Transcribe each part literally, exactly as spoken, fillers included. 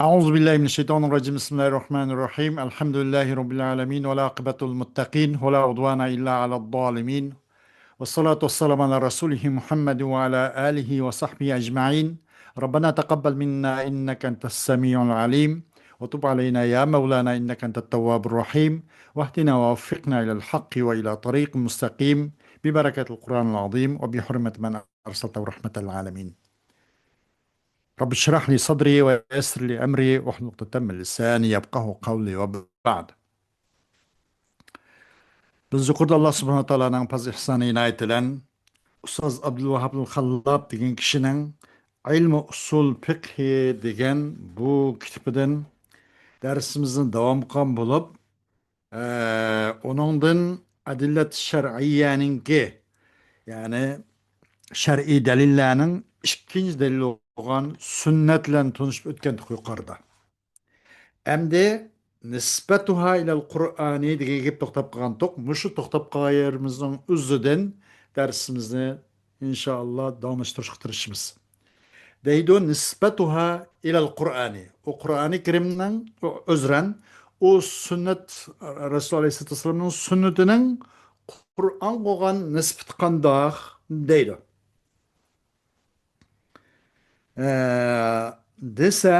أعوذ بالله من الشيطان الرجيم. بسم الله الرحمن الرحيم. الحمد لله رب العالمين، والعاقبة للمتقين، ولا عدوان إلا على الظالمين. والصلاة والسلام على رسوله محمد وعلى آله وصحبه أجمعين. ربنا تقبل منا إنك أنت السميع العليم، وتب علينا يا مولانا إنك أنت التواب الرحيم، واهدنا ووفقنا إلى الحق وإلى طريق مستقيم، ببركة القرآن العظيم وبحرمة من أرسلته رحمة للعالمين. رب اشرح لي صدري ويسر لي أمري واحلل عقدة من لساني يفقهوا قولي وبعد. بىز يۇقىرىدا ئاللا سۇبھانەھۇ ۋە تائالانىڭ پاز ئېھسانى ئىنايىتى بىلەن ئۇستاز ئابدۇلۋاھابۇل خاللاپ دېگەن كىشىنىڭ ئىلمى ئۇسۇل فىقھى دېگەن بۇ كىتابىدىن دەرسىمىزنى داۋام قىلغان بولۇپ، ئە، ئۇنىڭدىن ئەدىللەت شەرئىيەنىڭكى، يەنى شەرئىي دەلىللەرنىڭ ئىككىنچى دەلىلى بولغان سۈننەت بىلەن تونۇشۇپ ئۆتكەنتۇق يۇقىرىدا. ئەمدى نىسبەتۇھا ئىلەل قۇرئانى دېگەن گەپ توختاپ قالغانتۇق. مۇشۇ توختاپ قالغان يېرىمىزنىڭ ئۆزىدىن دەرسىمىزنى ئىنشائاللا داۋاملاشتۇرۇشقا تىرىشىمىز. دەيدۇ، نىسبەتۇھا ئىلەل قۇرئانى. ئۇ قۇرئانى كەرىمنىڭ، ئۇ، ئۆزرەن، ئۇ سۈننەت، رەسۇل ئەلەيھىسسالاتۇ ۋەسسالامنىڭ سۈننىتىنىڭ قۇرئانغا بولغان نىسبىتى قانداق دەيدۇ. ئە، دېسە،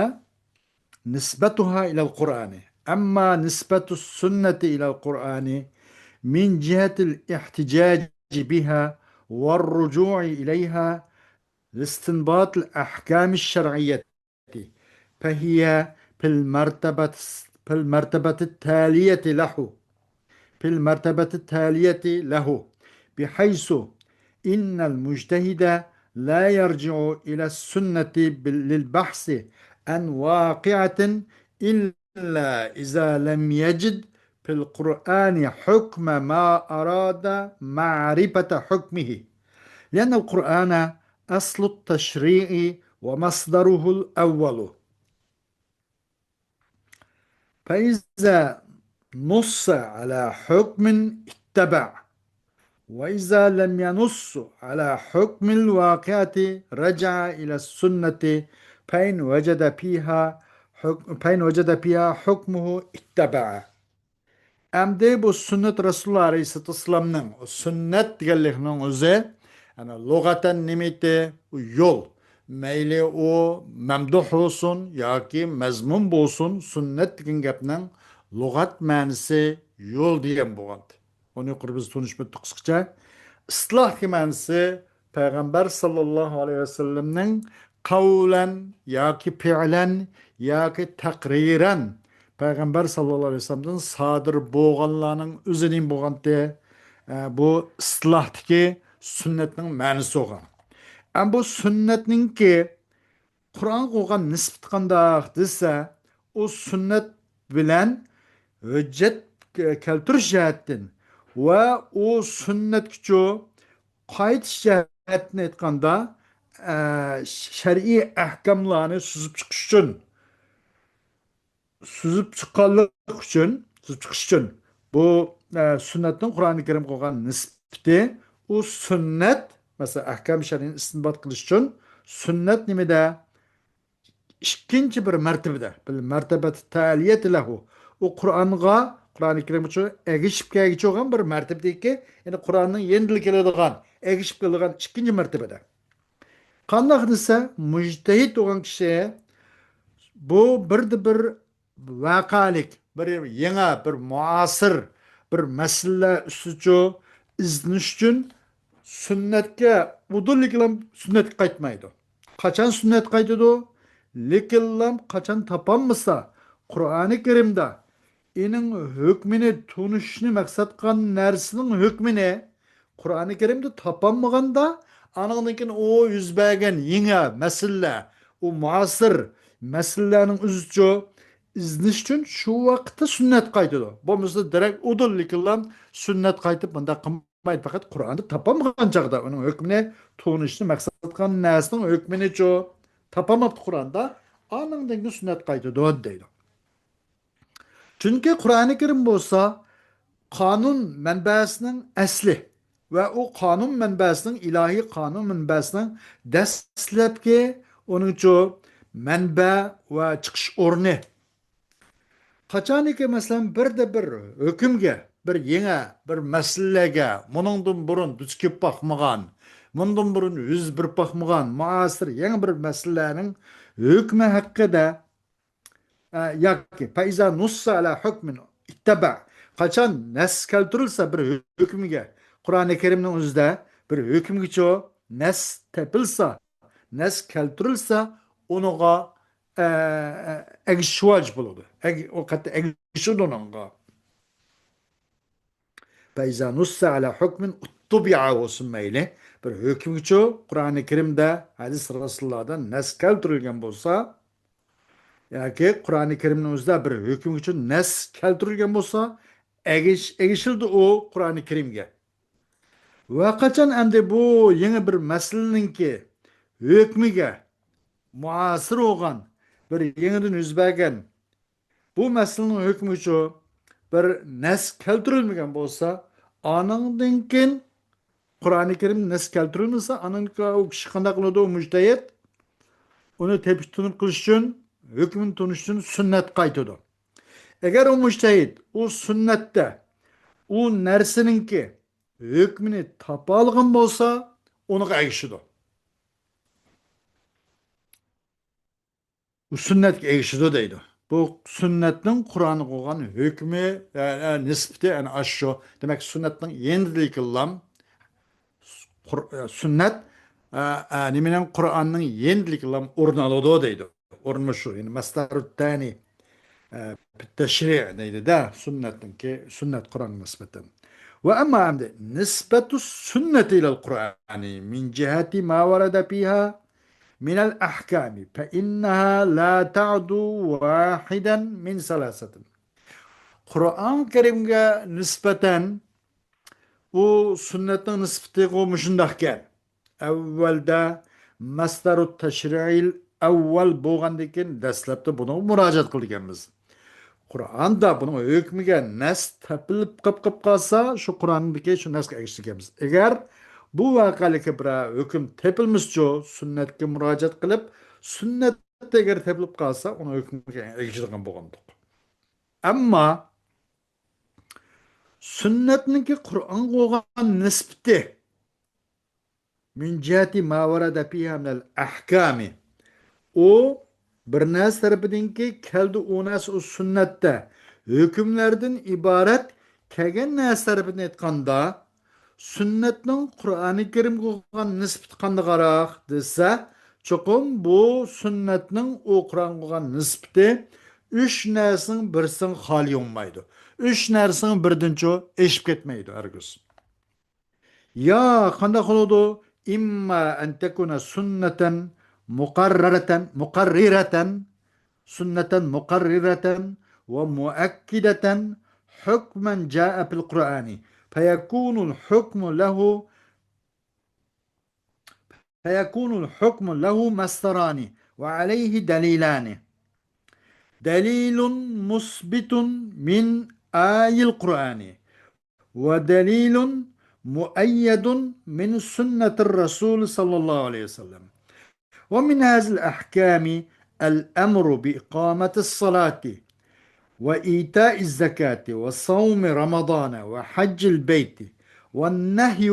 نىسبەتۇھا ئىلەل قۇرئانى. ئەمما نىسبەتۇ سۈننەتى ئىلەل قۇرئانى مىن جىھەتىل ئىھتىجاجى بىھا ۋەر رۇجۇئى ئىلەيھا لاستىنباتىل ئەھكامى شەرئىيەتى فەھىيە فىل مەرتەبەت، فىل مەرتەبەتىت تالىيەتى لەھۇ. في المرتبة التالية له، بحيث إن المجتهد لا يرجع إلى السنة بال-، للبحث عن واقعة إلا إذا لم يجد في القرآن حكم ما أراد معرفة حكمه، لأن القرآن أصل التشريع ومصدره الأول. فإذا نص على حكم اتبع، وإذا لم ينص على حكم الواقعة رجع إلى السنة فإن وجد فيها حك-، فإن وجد فيها حكمه اتبع. ئەمدى بۇ سۈننەت رەسۇلۇللا ئەلەيھىسسالاتۇ ۋەسسالامنىڭ، سۈننەت دېگەنلىكنىڭ ئۆزى، يەنى لۇغەتەن نېمىتى؟ يول. مەيلى ئۇ مەمدۇھ بولسۇن ياكى مەزمۇم بولسۇن، سۈننەت دېگەن گەپنىڭ لۇغەت مەنىسى يول دېگەن بولغانتى. ئۇنى يۇقىرى بىز تونۇشۇپ ئۆتتۇق قىسقىچە. ئىستىلاھتىكى مەنىسى پەيغەمبەر ساللاللاھۇ ئەلەيھى ۋەسەللەمنىڭ قەۋلەن ياكى پىئلەن ياكى تەقرىرەن پەيغەمبەر ساللاللاھۇ ئەلەيھى ۋەسەللەمدىن سادىر بولغانلارنىڭ ئۆزى نېمە بولغانتى؟ ئە، بۇ ئىستىلاھتىكى سۈننەتنىڭ مەنىسى بولغان. ئەمما بۇ سۈننەتنىڭكى قۇرئانغا بولغان نىسبىتى قانداق دېسە، ئۇ سۈننەت بىلەن ھۆججەت كەلتۈرۈش جەھەتتىن ۋە ئۇ سۈننەتكىچۇ قايتىش جەھەتتىن ئېيتقاندا، ئە، شەرئىي ئەھكاملارنى سۈزۈپ چىقىش ئۈچۈن، سۈزۈپ چىققانلىق ئۈچۈن، سۈزۈپ چىقىش ئۈچۈن بۇ، ئە، سۈننەتنىڭ قۇرئانى كەرىمگە بولغان نىسبىتى، ئۇ سۈننەت، مەسىلەن، ئەھكام شەرئىنى ئىستىنبات قىلىش ئۈچۈن سۈننەت نېمىدە؟ ئىككىنچى بىر مەرتىبىدە، بىل مەرتەبەتى تەلىيەتى لەھۇ. ئۇ قۇرئانغا، قۇرئانى كەرىم ئۈچۈن ئەگىشىپ كەلگۈچى بولغان بىر مەرتىبىدىكى، يەنى قۇرئاننىڭ يېنىدىلا كېلىدىغان، ئەگىشىپ كېلىدىغان ئىككىنچى مەرتىبىدە. قانداق دېسە، مۇجتەھىد بولغان كىشى بۇ بىردە بىر ۋەقەلىك، بىر يېڭى، بىر مۇئاسىر، بىر مەسىلىلەر ئۈستىچۇ ئىزدىنىش ئۈچۈن سۈننەتكە ئۇدۇللىكلام سۈننەتكە قايتمايدۇ. قاچان سۈننەتكە قايتىدۇ؟ لېكىنلام قاچان تاپالمىسا، قۇرئانى كەرىمدە ئېنىڭ ھۆكمىنى تونۇشنى مەقسەت قىلغان نەرسىنىڭ ھۆكمىنى قۇرئانى كەرىمدە تاپالمىغاندا، ئانىڭدىن كېيىن ئۇ يۈز بەرگەن يېڭى مەسىلىلەر، ئۇ مۇئاسىر مەسىلىلەرنىڭ ئۆزىچۇ ئىزدىنىش ئۈچۈن شۇ ۋاقىتتا سۈننەت قايتىدۇ. بولمىسا دېرەك ئۇدۇللىكىنلا سۈننەت قايتىپ مۇنداق قىلمايدۇ. پەقەت قۇرئاندا تاپالمىغان چاغدا ئۇنىڭ ھۆكمىنى تونۇشنى مەقسەت قىلغان نەرسىنىڭ ھۆكمىنىچۇ تاپالماپتۇ قۇرئاندا. ئانىڭدىن كېيىن سۈننەت قايتىدۇ دەيدۇ. چۈنكى قۇرئانى كەرىم بولسا قانۇن مەنبەسىنىڭ ئەسلى ۋە ئۇ قانۇن مەنبەسىنىڭ، ئىلاھىي قانۇن مەنبەسىنىڭ دەسلەپكى، ئۇنىڭچۇ مەنبە ۋە چىقىش ئورنى. قاچانكى، مەسىلەن، بىردە بىر ھۆكۈمگە، بىر يېڭى بىر مەسىلىلەرگە مۇنىڭدىن بۇرۇن دۇچ كېلىپ باقمىغان، مۇندىن بۇرۇن يۈز بېرىپ باقمىغان مۇئاسىر يېڭى بىر مەسىلىلەرنىڭ ھۆكمى ھەققىدە، ئە، ياكى فەئىزا نۇسسە ئەلا ھۆكمىن ئىتتەبە. قاچان نەس كەلتۈرۈلسە بىر ھۆكۈمگە، قۇرئانى كەرىمنىڭ ئۆزىدە بىر ھۆكۈمگىچۇ نەس تېپىلسا، نەس كەلتۈرۈلسە، ئۇنىڭغا، ئە، ئە، ئەگىشىش ۋاجىپ بولىدۇ. ئەگ-، ئۇ قەتئىي ئەگىشىدۇ ئۇنىڭغا. فەئىزا نۇسسە ئەلا ھۆكمىن ئۇتتۇبىئە بولسۇن مەيلى. بىر ھۆكۈمگىچۇ قۇرئانى كەرىمدە، ھەدىس رەسۇلۇللاھدا نەس كەلتۈرۈلگەن بولسا، ياكى قۇرئانى كەرىمنىڭ ئۆزىدە بىر ھۆكۈمگىچۇ نەس كەلتۈرۈلگەن بولسا، ئەگىش-، ئەگىشىلىدۇ ئۇ قۇرئانى كەرىمگە. ۋە قاچان ئەمدى بۇ يېڭى بىر مەسىلىنىڭكى ھۆكمىگە مۇئاسىر بولغان، بىر يېڭىدىن يۈز بەرگەن بۇ مەسىلىنىڭ ھۆكمىچۇ بىر نەس كەلتۈرۈلمىگەن بولسا، ئانىڭدىن كېيىن قۇرئانى كەرىم نەس كەلتۈرۈلمىسە، ئانىڭدىن كېيىن ئۇ كىشى قانداق قىلىدۇ؟ ئۇ مۇجتەھىد ئۇنى تېپىش تونۇپ قىلىش ئۈچۈن، ھۆكمىنى تونۇش ئۈچۈن سۈننەتكە قايتىدۇ. ئەگەر ئۇ مۇجتەھىد ئۇ سۈننەتتە ئۇ نەرسىنىڭكى ھۆكمىنى تاپالىغان بولسا، ئۇنىڭغا ئەگىشىدۇ. ئۇ سۈننەتكە ئەگىشىدۇ دەيدۇ. بۇ سۈننەتنىڭ قۇرئانغا بولغان ھۆكمى، ئە، ئە، نىسبىتى ئەنە ئاشۇ. دېمەك، سۈننەتنىڭ يېنىدىكىلام، قۇر-، ئە، سۈننەت، ئە، ئە، نېمىنىڭ، قۇرئاننىڭ يېنىدىكىلام ئورۇن ئالىدۇ دەيدۇ. ئورۇنمۇ شۇ، يەنى مەسدەرۇتتەنى، ئە، تەشرىئ دەيدۇ-دە، سۈننەتنىڭكى، سۈننەت قۇرئانغا نىسبەتەن. ۋە ئەمما ئەمدى نىسبەتۇ سۈننەتى ئىلەل قۇرئانى مىن جىھەتى ما ۋەرەدە فىھا مىنەل ئەھكامى فەئىننەھا لا تەئدۇ ۋاھىدەن مىن سەلاسەتىن. قۇرئان كەرىمگە نىسبەتەن ئۇ سۈننەتنىڭ نىسبىتىغۇ مۇشۇنداقكەن. ئەۋۋەلدە مەسدەرۇ تەشرىئىل ئەۋۋەل بولغاندىن كېيىن، دەسلەپتە بۇنىڭغا مۇراجىئەت قىلىدىكەنمىز. قۇرئاندا بۇنىڭ ھۆكمىگە نەس تېپىلىپ قاپ، قاپ قالسا، شۇ قۇرئاندىكى شۇ نەسكە ئەگىشىدىكەنمىز. ئەگەر بۇ ۋەقەلىكى بىرەر ھۆكۈم تېپىلمىسىچۇ، سۈننەتكە مۇراجىئەت قىلىپ، سۈننەتتە ئەگەر تېپىلىپ قالسا، ئۇنىڭ ھۆكمىگە ئەگىشىدىغان بولغاندۇق. ئەمما سۈننەتنىڭكى قۇرئانغا بولغان نىسبىتى، مىن جىھەتى ما ۋەرەدە فىھا مىنەل ئەھكامى، ئۇ بىر نەرسە تەرىپىدىنكى كەلدى، ئۇ نەرسە ئۇ سۈننەتتە ھۆكۈملەردىن ئىبارەت كەلگەن نەرسە تەرىپىدىن ئېيتقاندا، سۈننەتنىڭ قۇرئانى كەرىمگە بولغان نىسبىتى قانداقراق دېسە، چوقۇم بۇ سۈننەتنىڭ ئۇ قۇرئانغا بولغان نىسبىتى ئۈچ نەرسىنىڭ بىرسىنىڭ خالىي بولمايدۇ. ئۈچ نەرسىنىڭ بىرىدىنچۇ ئېشىپ كەتمەيدۇ ھەرگىز. يا قانداق بولىدۇ؟ إما أن تكون سنة مقررة، مقررة، سنة مقررة ومؤكدة حكما جاء في القرآن، فيكون الحكم له، فيكون الحكم له مصدران وعليه دليلان، دليل مثبت من آي القرآن، ودليل مؤيد من سنة الرسول صلى الله عليه وسلم. ومن هذه الأحكام الأمر بإقامة الصلاة وإيتاء الزكاة وصوم رمضان وحج البيت والنهي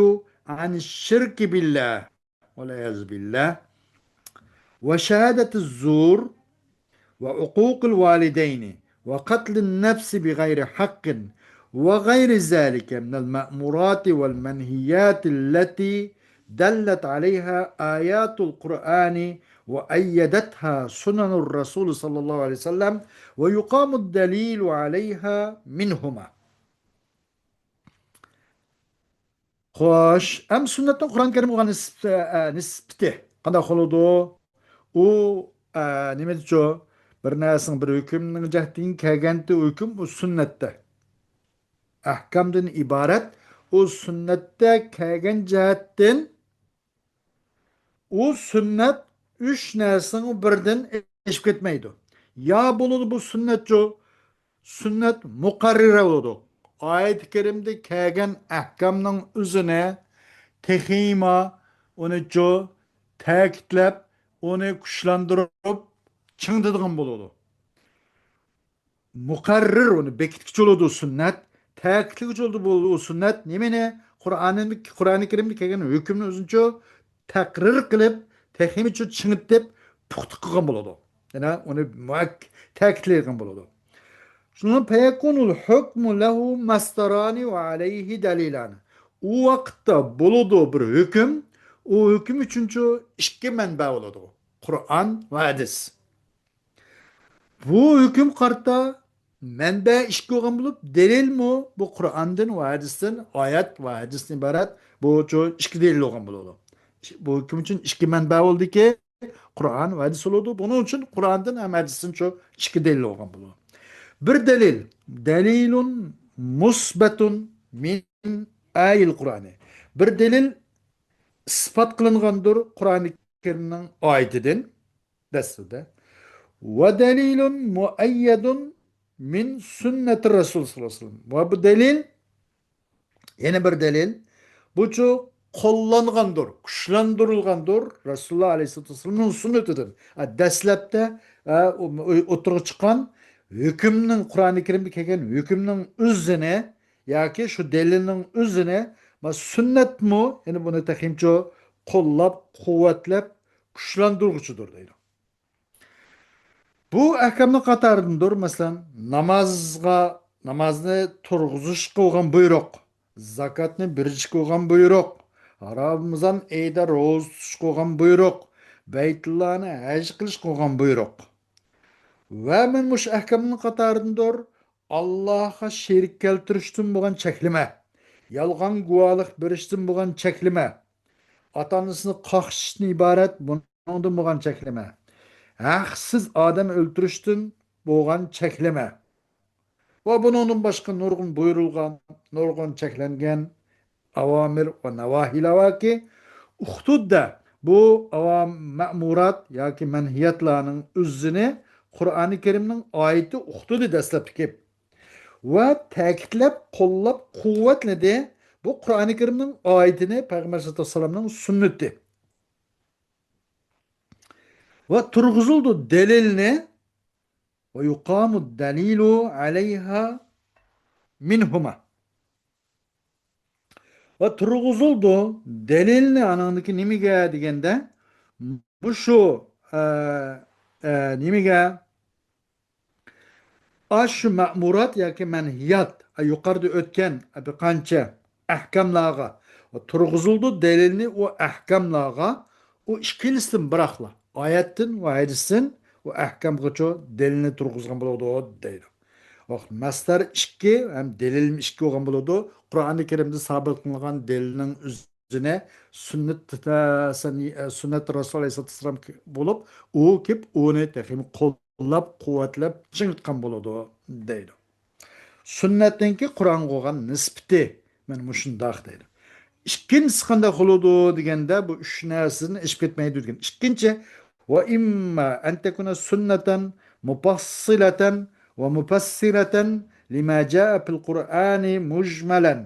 عن الشرك بالله والعياذ بالله، وشهادة الزور، وعقوق الوالدين، وقتل النفس بغير حق، وغير ذلك من المأمورات والمنهيات التي دلت عليها آيات القرآن وأيدتها سنن الرسول صلى الله عليه وسلم، ويقام الدليل عليها منهما. خوش، ئەمدى سۈننەتنىڭ قۇرئان كەرىمگە بولغان نىسبىتى، ئە، نىسبىتى قانداق بولىدۇ؟ ئۇ، ئە، نېمىدىچۇ؟ بىر نەرسىنىڭ، بىر ھۆكۈمنىڭ جەھەتتىن كەلگەنتى ھۆكۈم ئۇ سۈننەتتە. ئەھكامدىن ئىبارەت ئۇ سۈننەتتە كەلگەن جەھەتتىن ئۇ سۈننەت ئۈچ نەرسىنىڭ بىرىدىن ئېشىپ كەتمەيدۇ. يا بولىدۇ بۇ سۈننەتچۇ، سۈننەت مۇقەررىرە بولىدۇ. ئايەت كەرىمدە كەلگەن ئەھكامنىڭ ئۆزىنى تېخىمۇ ئۇنىچۇ تەكىتلەپ، ئۇنى كۈچلەندۈرۈپ، چىڭىتىدىغان بولىدۇ. مۇقەررىر، ئۇنى بېكىتكۈچى بولىدۇ سۈننەت، تەكىتلىگۈچى بولىدۇ بۇ سۈننەت. نېمىنى؟ قۇرئاننى، قۇرئانى كەرىمدە كەلگەن ھۆكۈمنى ئۆزىنىڭچە تەقرىر قىلىپ، تېخىمۇ چىڭىتىپ، پۇختا قىلغان بولىدۇ. يەنى ئۇنى مۇئەك-، تەكىتلەيدىغان بولىدۇ. شۇنىڭ فيكون الحكم له مصدران وعليه دليلان. ئۇ ۋاقىتتا بولىدۇ بىر ھۆكۈم، ئۇ ھۆكۈم ئۈچۈنچۇ ئىككى مەنبە بولىدۇ. قۇرئان ۋە ھەدىس. بۇ ھۆكۈم قارىتا مەنبە ئىككى بولغان بولۇپ، دەلىلمۇ بۇ قۇرئاندىن ۋە ھەدىستىن، ئايەت ۋە ھەدىستىن ئىبارەت بۇ چۇ ئىككى دەلىل بولغان بولىدۇ. بۇ ھۆكۈم ئۈچۈن ئىككى مەنبە بولدىكى، قۇرئان ۋە ھەدىس بولىدۇ. بۇنىڭ ئۈچۈن قۇرئاندىن ھەم ھەدىستىن شۇ ئىككى دەلىل بولغان بولىدۇ. بىر دەلىل، دەلىل مۇسبەتۇن مىن ئايىل قۇرئانى. بىر دەلىل ئىسپات قىلىنغاندۇر قۇرئانى كەرىمنىڭ ئايىتىدىن، دەسلىدە. ۋە دەلىلۇن مۇئەييەدۇن مىن سۈننەتى رەسۇل سەللەللاھۇ ئەلەيھى ۋەسەللەم. ۋە بۇ دەلىل، يەنە بىر دەلىل، بۇچۇ قوللانغاندۇر، كۈچلەندۈرۈلگەندۇر رەسۇلۇللاھ ئەلەيھىسسالاتۇ ۋەسسالامنىڭ سۈننىتىدىن. ئە، دەسلەپتە، ئە، ئوتتۇرىغا چىققان ھۆكۈمنىڭ، قۇرئانى كەرىمدە كەلگەن ھۆكۈمنىڭ ئۆزىنى ياكى شۇ دەلىلنىڭ ئۆزىنى، ما، سۈننەتمۇ، يەنى بۇنى تېخىمۇ قوللاپ، قۇۋۋەتلەپ، كۈچلەندۈرگۈچىدۇر دەيدۇ. بۇ ئەھكامنىڭ قاتارىدىندۇر، مەسىلەن، نامازغا، نامازنى تۇرغۇزۇشقا بولغان بۇيرۇق، زاكاتنى بېرىشكە بولغان بۇيرۇق، رامىزان ئېيىدا روزا تۇتۇشقا بولغان بۇيرۇق، بەيتۇللانى ھەج قىلىشقا بولغان بۇيرۇق. ۋە مەن مۇشۇ ئەھكامنىڭ قاتارىدىندۇر، ئاللاھقا شېرىك كەلتۈرۈشتىن بولغان چەكلىمە، يالغان گۇۋاھلىق بېرىشتىن بولغان چەكلىمە، ئاتا-ئانىسىنى قاقشىتىشتىن ئىبارەت بۇنىڭدىن بولغان چەكلىمە، ھەقسىز ئادەم ئۆلتۈرۈشتىن بولغان چەكلىمە ۋە بۇنىڭدىن باشقا نۇرغۇن بۇيرۇلغان، نۇرغۇن چەكلەنگەن ئاۋامىر ۋە ناۋاھىلار باركى، ئۇقتۇدە بۇ ئاۋام مەمۇرات ياكى مەنھىياتلارنىڭ ئۆزىنى قۇرئانى كەرىمنىڭ ئايىتى ئۇقتۇدى دەسلەپتىكى ۋە تەكىتلەپ، قوللاپ، قۇۋۋەتلىدى. بۇ قۇرئانى كەرىمنىڭ ئايىتىنى پەيغەمبەر سەللەللاھۇ ئەلەيھى ۋەسەللەمنىڭ سۈننىتى. ۋە تۇرغۇزۇلدى دەلىلنى، ۋە يۇقامۇ دەلىلۇ ئەلەيھا مىنھۇما. ۋە تۇرغۇزۇلدى دەلىلنى ئانىڭدىكى نېمىگە دېگەندە، مۇشۇ، ئە، ئە، نېمىگە؟ ئاشۇ مەمۇرات ياكى مەنھىيات، ئە، يۇقىرىدا ئۆتكەن، ئە، بىر قانچە ئەھكاملارغا ۋە تۇرغۇزۇلدى دەلىلنى ئۇ ئەھكاملارغا، ئۇ ئىككىلىسىدىن بىراقلا، ئايەتتىن ۋە ھەدىستىن ئۇ ئەھكامغىچۇ دەلىلنى تۇرغۇزغان بولىدۇ دەيدۇ. ۋاقىت مەسدەر ئىككى ھەم دەلىلمۇ ئىككى بولغان بولىدۇ. قۇرئانى كەرىمدە سابىت قىلىنغان دەلىلنىڭ ئۆزىنى سۈننەت، سۈننەت رەسۇل ئەلەيھىسسالاتۇ ۋەسسالام بولۇپ، ئۇ كېلىپ ئۇنى تېخىمۇ قوللاپ، قۇۋۋەتلەپ، چىڭىتقان بولىدۇ دەيدۇ. سۈننەتنىڭكى قۇرئانغا بولغان نىسبىتى مانا مۇشۇنداق دەيدۇ. ئىككىنچىسى قانداق بولىدۇ دېگەندە، بۇ ئۈچ نەرسىدىن ئېشىپ كەتمەيدۇ دېگەن. ئىككىنچى، ۋە ئىمما ئەن تەكۇنە سۈننەتەن مۇپەسسىلەتەن ۋە مۇپەسسىرەتەن لىما جائە فىل قۇرئانى مۇجمەلەن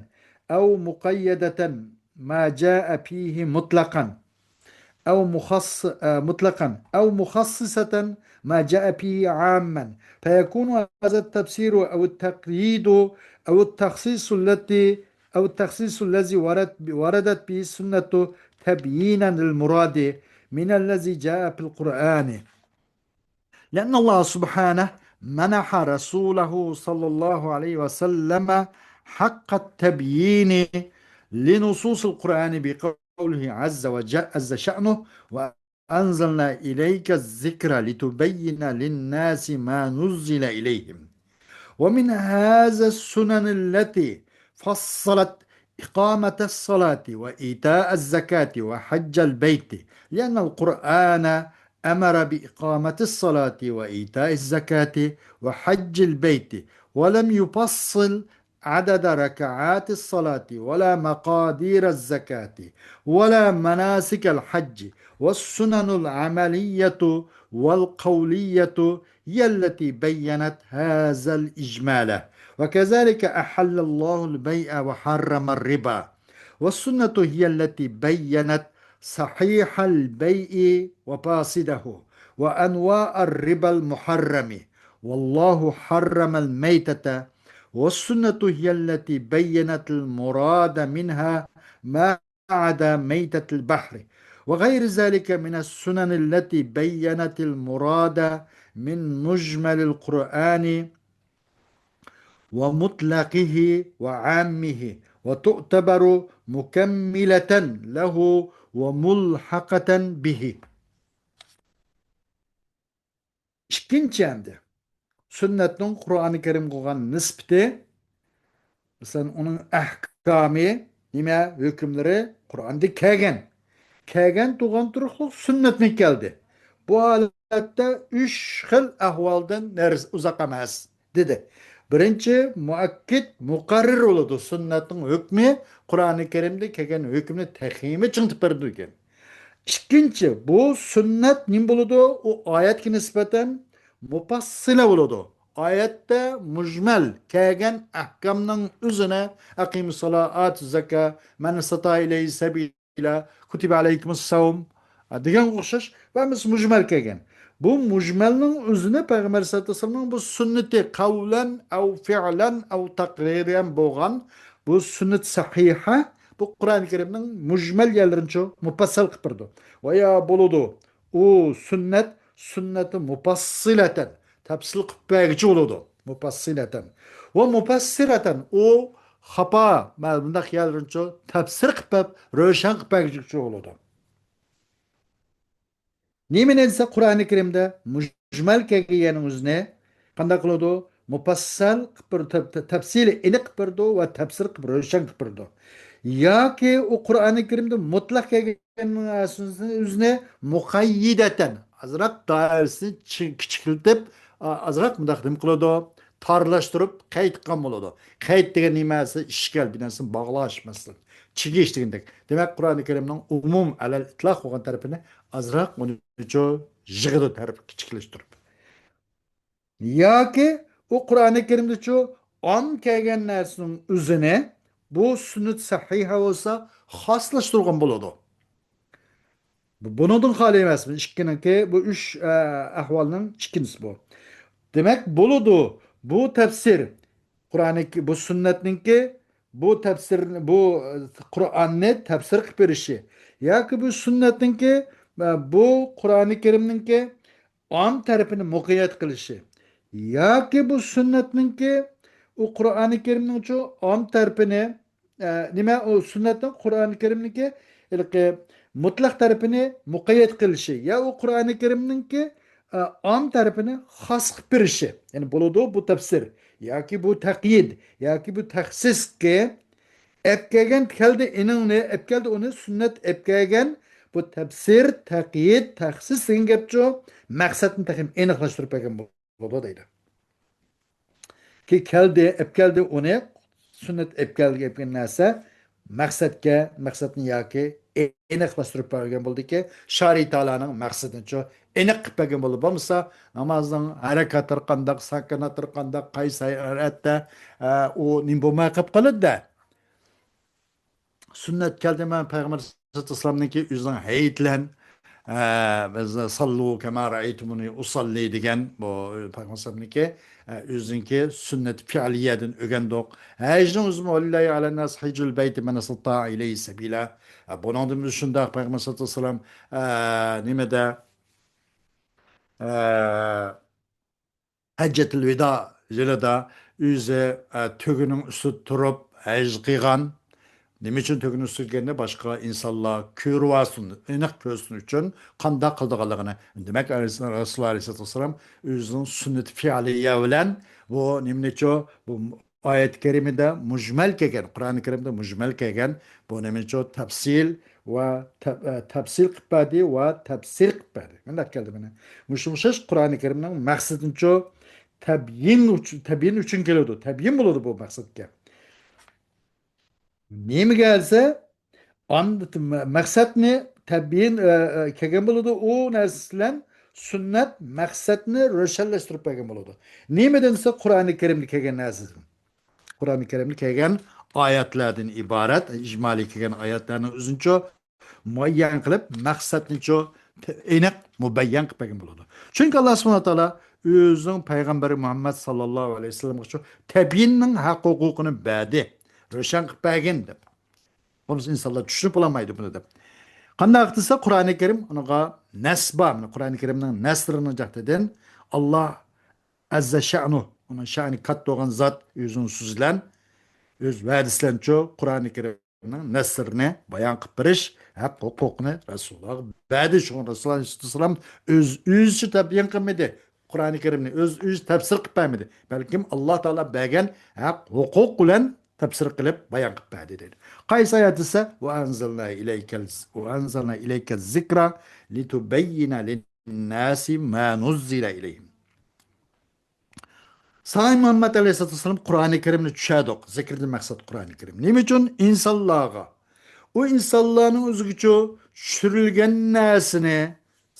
ئەۋ مۇقەييەدەتەن ما جائە فىيھى مۇتلەقەن. أو مخص-، آه، مطلقا أو مخصصة ما جاء فيه عاما، فيكون هذا التفسير أو التقييد أو التخصيص التي، أو التخصيص الذي ورد، وردت به السنة تبيينا للمراد من الذي جاء في القرآن. لأن الله سبحانه منح رسوله صلى الله عليه وسلم حق التبيين لنصوص القرآن بقوله عز وجل، عز شأنه: "وأنزلنا إليك الذكر لتبين للناس ما نزل إليهم". ومن هذا السنن التي فصلت إقامة الصلاة وإيتاء الزكاة وحج البيت، لأن القرآن أمر بإقامة الصلاة وإيتاء الزكاة وحج البيت، ولم يفصل عدد ركعات الصلاة ولا مقادير الزكاة ولا مناسك الحج، والسنن العملية والقولية هي التي بينت هذا الإجمال. وكذلك أحل الله البيع وحرم الربا. والسنة هي التي بينت صحيح البيع وفاسده، وأنواع الربا المحرم، والله حرم الميتة، والسنة هي التي بينت المراد منها ما عدا ميتة البحر، وغير ذلك من السنن التي بينت المراد من مجمل القرآن ومطلقه وعامه، وتعتبر مكملة له وملحقة به. ئىككىنچى ئەمدى سۈننەتنىڭ قۇرئانى كەرىمگە بولغان نىسبىتى، مەسىلەن، ئۇنىڭ ئەھكامى نېمە، ھۆكۈملىرى قۇرئاندا كەلگەن. كەلگەن تۇرغان تۇرۇقلۇق سۈننەتمۇ كەلدى. بۇ ھالەتتە ئۈچ خىل ئەھۋالدىن نەرس-، ئۇزاق ئەمەس، دېدى. بىرىنچى، مۇئەككىد، مۇقەررەر بولىدۇ. سۈننەتنىڭ ھۆكمى قۇرئانى كەرىمدە كەلگەن ھۆكۈمنى تېخىمۇ چىڭىتىپ بېرىدۇ ئىكەن. ئىككىنچى، بۇ سۈننەت نېمە بولىدۇ؟ ئۇ ئايەتكە نىسبەتەن مۇپەسسىلە بولىدۇ. ئايەتتە مۇجمەل كەلگەن ئەھكامنىڭ ئۆزىنى، ئەقىمۇسسالا، ئاتۇززاكا، مەن ئىستەتائە ئىلەيھى سەبىلە، كۇتىبە ئەلەيكۇمۇسسەۋم، دېگەنگە ئوخشاش ۋە ھەممىسى مۇجمەل كەلگەن. بۇ مۇجمەلنىڭ ئۆزىنى پەيغەمبەر سەللەللاھۇ ئەلەيھى ۋەسەللەمنىڭ بۇ سۈننىتى، قەۋلەن ئەۋ فىئلەن ئەۋ تەقرىرەن بولغان بۇ سۈننەت سەھىھە، بۇ قۇرئانى كەرىمنىڭ مۇجمەل يەرلىرىنىچۇ مۇپەسسەل قىلىپ بېرىدۇ. ۋە يا بولىدۇ، ئۇ سۈننەت، سۈننەتى مۇپەسسىلەتەن، تەپسىل قىلىپ بەرگۈچى بولىدۇ. مۇپەسسىلەتەن. ۋە مۇپەسسىرەتەن، ئۇ خاپا، مانا بۇنداق يەرلىرىنىچۇ تەپسىر قىلىپ بەپ، روشەن قىلىپ بەرگۈچى بولىدۇ. نېمىنى دېسە، قۇرئانى كەرىمدە مۇجمەل كەلگەن يەرنىڭ ئۆزىنى قانداق قىلىدۇ؟ مۇپەسسەل قىلىپ بېرىدۇ، تەپ-، تەپ-، تەپسىلىي ئېنىق قىلىپ بېرىدۇ ۋە تەپسىر قىلىپ روشەن قىلىپ بېرىدۇ. ياكى ئۇ قۇرئانى كەرىمدە مۇتلەق كەلگەن ئۆزىنى مۇقەييىدەتەن، ئازراق دائىرىسىنى چى-، كىچىكلىتىپ، ئا-، ئازراق مۇنداق نېمە قىلىدۇ؟ تارلاشتۇرۇپ قەيت قىلغان بولىدۇ. قەيت دېگەن نېمە دېسە، ئىشكەل، بىر نەرسىنى باغلاش، مەسىلەن، چىگىش دېگەندەك. دېمەك، قۇرئانى كەرىمنىڭ ئومۇم، ئەلەل ئىتلاق بولغان تەرىپىنى ئازراق ئۇنىچۇ يىغىدۇ، تەرىپى كىچىكلەشتۈرۈپ. ياكى ئۇ قۇرئانى كەرىمدىچۇ ئام كەلگەن نەرسىنىڭ ئۆزىنى بۇ سۈننەت سەھىھە بولسا خاسلاشتۇرغان بولىدۇ. بۇ، بۇنىڭدىن خالىي ئەمەس. بۇ ئىككىنىڭكى، بۇ ئۈچ، ئە، ئەھۋالنىڭ ئىككىنچىسى بۇ. دېمەك، بولىدۇ. بۇ تەپسىر، قۇرئانى، بۇ سۈننەتنىڭكى، بۇ تەپسىر، بۇ، ئە، قۇرئاننى تەپسىر قىلىپ بېرىشى ياكى بۇ سۈننەتنىڭكى، ئە، بۇ قۇرئانى كەرىمنىڭكى ئام تەرىپىنى مۇقەييەت قىلىشى ياكى بۇ سۈننەتنىڭكى ئۇ قۇرئانى كەرىمنىڭچۇ ئام تەرىپىنى، ئە، نېمە، ئۇ سۈننەتنىڭ قۇرئانى كەرىمنىڭكى ھېلىقى مۇتلەق تەرىپىنى مۇقەييەت قىلىشى يا ئۇ قۇرئانى كەرىمنىڭكى، ئە، ئام تەرىپىنى خاس قىلىپ بېرىشى. يەنى بولىدۇ بۇ تەپسىر ياكى بۇ تەقيىد ياكى بۇ تەخسىسكى ئەپ كەلگەن كەلدى ئېنىڭنى، ئەپ كەلدى ئۇنى، سۈننەت ئەپ كەلگەن بۇ تەپسىر، تەقيىد، تەخسىس دېگەن گەپچۇ، مەقسەتنى تېخىمۇ ئېنىقلاشتۇرۇپ بەرگەن بولىدۇ دەيدۇ. كى كەلدى، ئەپ كەلدى ئۇنى، سۈننەت ئەپ كەلگەن، ئەپ كەلگەن نەرسە مەقسەتكە، مەقسەتنى ياكى ئېنىقلاشتۇرۇپ بەرگەن بولىدۇكى، شارى تائالانىڭ مەقسىتىنىچۇ ئېنىق قىلىپ بەرگەن بولىدۇ. بولمىسا نامازنىڭ ھەرىكەتلىرى قانداق، ساكىناتلىرى قانداق، قايسى ھەرەتتە، ئە، ئۇ نېمە بولماي قېلىپ قالىدۇ-دە. سۈننەت كەلدى، مەن پەيغەمبەر ئەلەيھىسسالامنىڭكى ئۆزىنىڭ ھەيئىتىلەن، ئە، بىز ساللۇ كەما رەئەيتۇمۇنى ئۇساللى دېگەن بۇ پەيغەمبەرنىڭكى، ئە، ئۆزىنىڭكى سۈننەت فىئلىيەدىن ئۆگەندۇق. ھەجنىڭ ئۆزىمۇ ۋەلىللاھى ئەلەنناسى ھەججۇل بەيتى مەن ئىستەتائە ئىلەيھى سەبىلە. ئە، بۇنىڭدىن بىز شۇنداق پەيغەمبەر سەللەللاھۇ ئەلەيھى ۋەسەللەم، ئە، نېمىدە، ئە، ھەججەتۇل ۋىدا يىلىدا ئۆزى، ئە، تۆگىنىڭ ئۈستىدە تۇرۇپ ھەج قىلغان. نېمە ئۈچۈن تۆگىنىڭ ئۈستىگە كىرگەندە باشقا ئىنسانلار كۆرۈۋالسۇن، ئېنىق كۆرسۇن ئۈچۈن قانداق قىلىدىغانلىقىنى. دېمەك، رەسۇلۇللا ئەلەيھىسسالاتۇ ۋەسسالام ئۆزىنىڭ سۈننىتى فىئلىيە بىلەن بۇ نېمىنىچۇ، بۇ ئايەت كەرىمىدە مۇجمەل كەلگەن، قۇرئانى كەرىمدە مۇجمەل كەلگەن بۇ نېمىچۇ، تەپسىل ۋە تەپ-، ئە، تەپسىل قىلىپ بەردى ۋە تەپسىر قىلىپ بەردى. مۇنداق كەلدى مانا. مۇشۇ ئوخشاش قۇرئانى كەرىمنىڭ مەقسىتىنىچۇ، تەبيىن ئۈچۈن، تەبيىن ئۈچۈن كېلىدۇ. تەبيىن بولىدۇ بۇ مەقسەتكە. نېمىگە دېسە، ئاند-، مەقسەتنى تەبيىن، ئە، ئە، كەلگەن بولىدۇ. ئۇ نەرسە بىلەن سۈننەت مەقسەتنى روشەنلەشتۈرۈپ بەرگەن بولىدۇ. نېمىدىن دېسە، قۇرئانى كەرىمدە كەلگەن نەرسىدىن. قۇرئانى كەرىمدە كەلگەن ئايەتلەردىن ئىبارەت، ئىجمالىي كەلگەن ئايەتلەرنىڭ ئۆزىنىچۇ مۇئەييەن قىلىپ، مەقسەتنىچۇ ئېنىق مۇبەييەن قىلىپ بەرگەن بولىدۇ. چۈنكى ئاللا سۇبھانەھۇ ۋە تائالا ئۆزىنىڭ پەيغەمبىرى مۇھەممەد ساللاللاھۇ ئەلەيھى ۋەسەللەمگە شۇ تەبيىننىڭ ھەق ھوقۇقىنى بەردى، روشەن قىلىپ بەرگىن دەپ. بولمىسا ئىنسانلار چۈشىنىپ بولالمايدۇ بۇنى دەپ. قانداق دېسە، قۇرئانى كەرىم، ئۇنىڭغا نەس بار. مانا قۇرئانى كەرىمنىڭ نەسلىرىنىڭ جەھىتىدىن ئاللا ئەززە شەنۇ، ئۇنىڭ شەنى كاتتا بولغان زات ئۆزىنىڭ سۆزى بىلەن، ئۆز ۋەدىسى بىلەنچۇ قۇرئانى كەرىمنىڭ نەسلىرىنى بايان قىلىپ بېرىش ھەق ھوقۇقىنى رەسۇلۇللاھقا بەردى. شۇڭا رەسۇلۇللاھ ئەلەيھىسسالام ئۆز ئۆزىچە تەبيىن قىلمىدى. قۇرئانى كەرىمنى ئۆز ئۆزى تەپسىر قىلىپ بەرمىدى. بەلكىم ئاللا تائالا بەرگەن ھەق ھوقۇق بىلەن تەپسىر قىلىپ بايان قىلىپ بەردى دەيدۇ. قايسى ئايەت دېسە، وأنزلنا إليك الز-، وأنزلنا إليك الذكر لتبين للناس ما نزل إليهم. ساڭا مۇھەممەد ئەلەيھىسسالاتۇ ۋەسسالام قۇرئانى كەرىمنى چۈشەردۇق. زىكىردىن مەقسەت قۇرئانى كەرىم. نېمە ئۈچۈن؟ ئىنسانلارغا، ئۇ ئىنسانلارنىڭ ئۆزىگىچۇ چۈشۈرۈلگەن نەرسىنى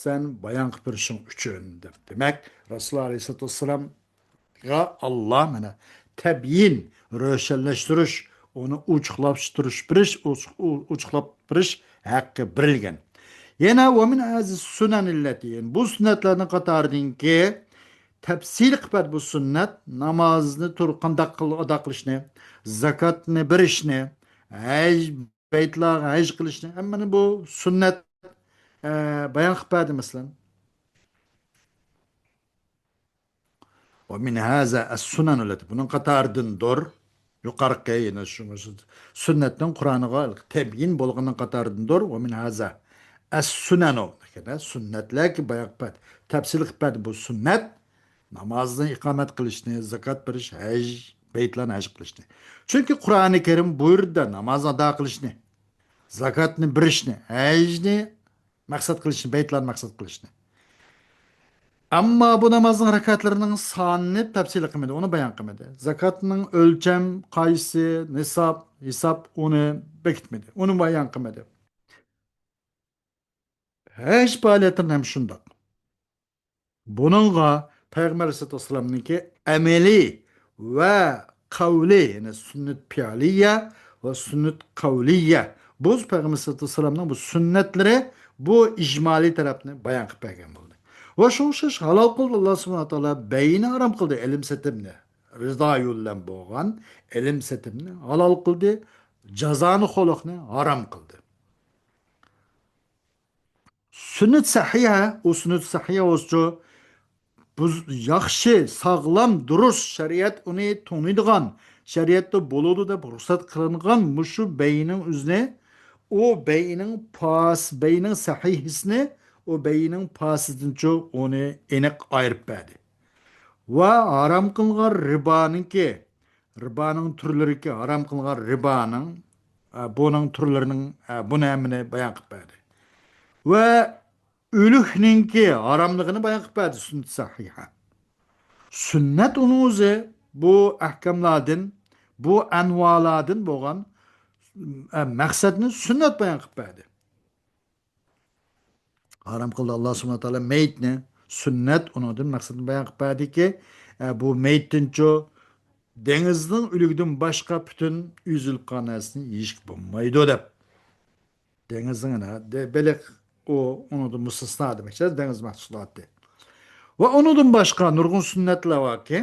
سەن بايان قىلىپ بېرىشىڭ ئۈچۈن دەپ. دېمەك، رەسۇلۇللاھ ئەلەيھىسسالاتۇ ۋەسسالامغا ئاللا مانا تەبيىن، روشەنلەشتۈرۈش، ئۇنى ئوچۇقلاشتۇرۇش بېرىش، ئوچۇق-، ئو-، ئوچۇقلاپ بېرىش ھەققى بېرىلگەن. يەنە ومن هذه السنن التي، يەنى بۇ سۈننەتلەرنىڭ قاتارىدىنكى تەپسىلىي قىلىپ بەردى بۇ سۈننەت، نامازنى تۇر-، قانداق قىل-، ئادا قىلىشنى، زاكاتنى بېرىشنى، ھەج، بەيتلارغا ھەج قىلىشنى، ھەممىنى بۇ سۈننەت، ئە، بايان قىلىپ بەردى، مەسىلەن. ومن هذه السنن التي، بۇنىڭ قاتارىدىندۇر. يۇقىرىقى، يەنە شۇ، شۇ سۈننەتنىڭ قۇرئانغا تەبيىن بولغىنىنىڭ قاتارىدىندۇر. ومن هذه السنن، سۈننەتلەرگە بايان قىلىپ بەردى، تەپسىلىي قىلىپ بەردى بۇ سۈننەت. نامازنى ئىقامەت قىلىشنى، زاكات بېرىش، ھەج، بەيتلارنى ھەج قىلىشنى. چۈنكى قۇرئانى كەرىم بۇيرۇدى ناماز ئادا قىلىشنى، زاكاتنى بېرىشنى، ھەجنى مەقسەت قىلىشنى، بەيتلارنى مەقسەت قىلىشنى. ئەمما بۇ نامازنىڭ رەكەتلىرىنىڭ سانىنى تەپسىلىي قىلمىدى، ئۇنى بايان قىلمىدى. زاكاتنىڭ ئۆلچەم قايسى، نىساب، ھېساب، ئۇنى بېكىتمىدى، ئۇنى بايان قىلمىدى. ھەج پائالىيەتلىرىنى ھەم شۇنداق. بۇنىڭغا پەيغەمبەر ئەلەيھىسسالاتۇ ۋەسسالامنىڭكى ئەمەلىي ۋە قەۋلىي، يەنى سۈننەت پىئلىيە ۋە سۈننەت قەۋلىيە. بۇ پەيغەمبەر ئەلەيھىسسالاتۇ ۋەسسالامنىڭ بۇ سۈننەتلىرى، بۇ ئىجمالىي تەرەپنى بايان قىلىپ بەرگەن بولدى. ۋە شۇڭا ئوخشاش ھالال قىلدى ئاللا سۇبھانەھۇ ۋە تائالا، بەينى ھارام قىلدى، ئېلىم سېتىمنى، رىزا يولى بىلەن بولغان ئېلىم سېتىمنى ھالال قىلدى، جازانى، خولۇقنى ھارام قىلدى. سۈننەت سەھىھە، ئۇ سۈننەت سەھىھە بولسىچۇ، بۇ ياخشى، ساغلام، دۇرۇس، شەرىئەت ئۇنى تونۇيدىغان، شەرىئەتتە بولىدۇ دەپ رۇخسەت قىلىنغان مۇشۇ بەينىڭ ئۆزىنى، ئۇ بەينىڭ پاس-، بەينىڭ سەھىھىسىنى، ئۇ بەينىڭ پاسىدىنچۇ ئۇنى ئېنىق ئايرىپ بەردى. ۋە ھارام قىلغان رىبانىڭكى، رىبانىڭ تۈرلىرىكى، ھارام قىلغان رىبانىڭ، ئە، بۇنىڭ تۈرلىرىنىڭ، ئە، بۇنى ھەممىنى بايان قىلىپ بەردى. ۋە ئۆلۈكنىڭكى ھاراملىقىنى بايان قىلىپ بەردى سۈننەت سەھىھە. سۈننەت ئۇنىڭ ئۆزى بۇ ئەھكاملاردىن، بۇ ئەنۋالاردىن بولغان، ئە، مەقسەتنى سۈننەت بايان قىلىپ بەردى. ھارام قىلدى ئاللا سۇبھانەھۇ ۋە تائالا مېيىتنى، سۈننەت ئۇنىڭدىن مەقسەتنى بايان قىلىپ بەردىكى، ئە، بۇ مېيىتتىنچۇ دېڭىزنىڭ ئۆلۈكىدىن باشقا پۈتۈن ئۈزۈلۈپ قالغان نەرسىنى يېيىشكە بولمايدۇ دەپ. دېڭىزنىڭ، ئەنە، دە-، بېلىق ئۇ، ئۇنىڭدىن مۇستەسنا دېمەكچى، دېڭىز مەھسۇلاتى. ۋە ئۇنىڭدىن باشقا نۇرغۇن سۈننەتلەر باركى،